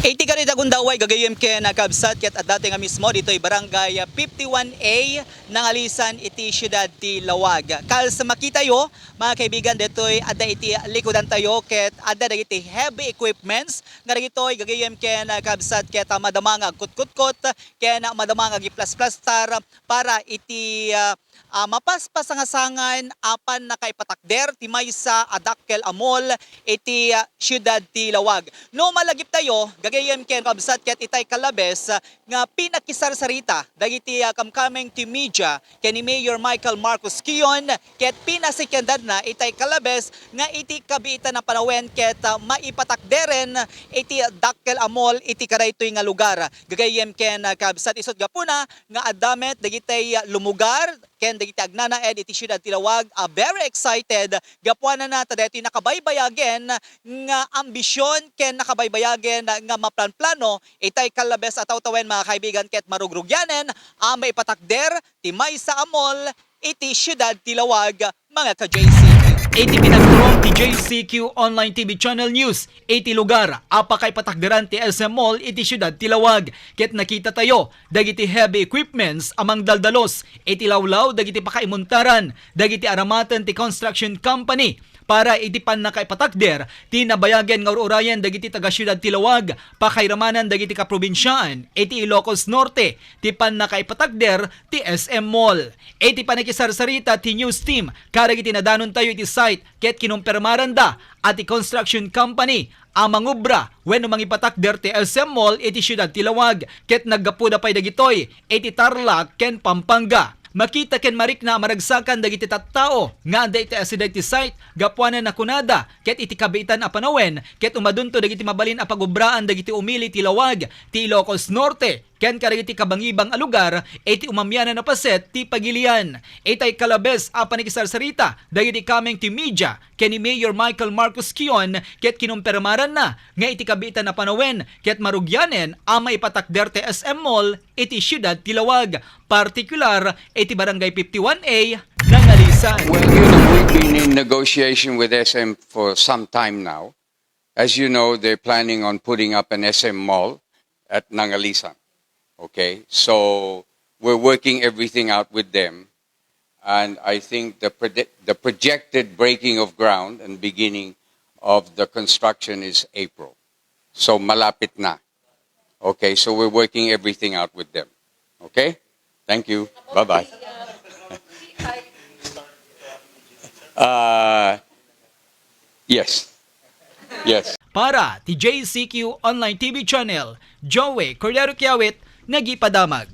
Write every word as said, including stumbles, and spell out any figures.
Iti karita gundaway gagayem ken kabsat ket adda nga mismo ditoy barangay fifty-one A Nangalisan iti siudad ti Laoag. Kas makitayo, mga kaibigan, ditoy adda iti likudantayo ket adda dagiti heavy equipments nga dagitoy gagayem ken kabsat ket madama nga agkutkutkot ken madama nga agiplasplastar para iti ah, ah, mapaspasangasangan a pannakaipatakder ti maysa a dakkel a mall iti ah, siudad ti Laoag. No malagiptayo, gagayem ken kabsat ket itay kalabes ah, nga pinakisarsarita dagiti ah, kamkameng ti media ken ni Mayor Michael Marcos Kion ket pinasikendanna itay kalabes nga iti kabiitan a panawen ket ah, maipatakderen iti dakkel a mall iti kadaytoy nga lugar. Gagayem ken ah, kabsat isut gapuna nga adda met dagiti ah, lumugar ken dagiti agnanaed iti siudad ti Laoag a very excited gapuanana ta daytoy nakabaybayagen nga ambisyon ken nakabaybayagen nga maplanplano itay kalabes a tawtawen, mga kaibigan, ket marugrugianen a maipatakder ti maysa a mall iti siudad ti Laoag, mga ka-J C. Iti pinagturong ti J C Q Online T V Channel News iti lugar a pakaipatakderan ti S M Mall iti siudad ti Laoag, ket nakitatayo dagiti heavy equipments a mangdaldalos iti lawlaw dagiti pakaimuntaran dagiti aramaten ti construction company para iti pannakaipatakder ti nabayagen nga ur-urayen dagiti taga-siudad ti Laoag, pakairamanan dagiti kaprobinsiaan iti Ilocos Norte ti pannakaipatakder ti S M Mall. Iti panakisarsarita ti news team kadagiti nadanontayo iti site ket kinumpermaranda a ti construction company a mangubra wenno mangipatakder ti S M Mall iti siudad ti Laoag ket naggapuda pay dagitoy iti Tarlac ken Pampanga. Makita ken marikna a maragsakan dagiti tattao nga adda iti asideg ti site gapuanan a kunada ket iti kabiitan a panawen ket umadunto dagiti mabalin a pagubraan dagiti umili ti Laoag, ti Ilocos Norte, ken kadagiti kabangibang a lugar iti umamianan a paset ti pagilian. Itay kalabes a panakisarsarita dagiti kameng ti media ken ni Mayor Michael Marcos Kion ket kinumpermaranna nga iti kabiitan a panawen ket marugianen a maipatakder ti S M Mall iti siudad ti Laoag, partikular iti Barangay fifty-one A, Nangalisan. Well, you know, we've been in negotiation with S M for some time now. As you know, they're planning on putting up an S M mall at Nangalisan. Okay? So, we're working everything out with them. And I think the, predict- the projected breaking of ground and beginning of the construction is April. So, malapit na. Okay? So, we're working everything out with them. Okay? Thank you. Bye-bye. Uh, yes. Yes. Para ti J C Q Online T V Channel, Joey Cordero Kiawit, nagipadamag.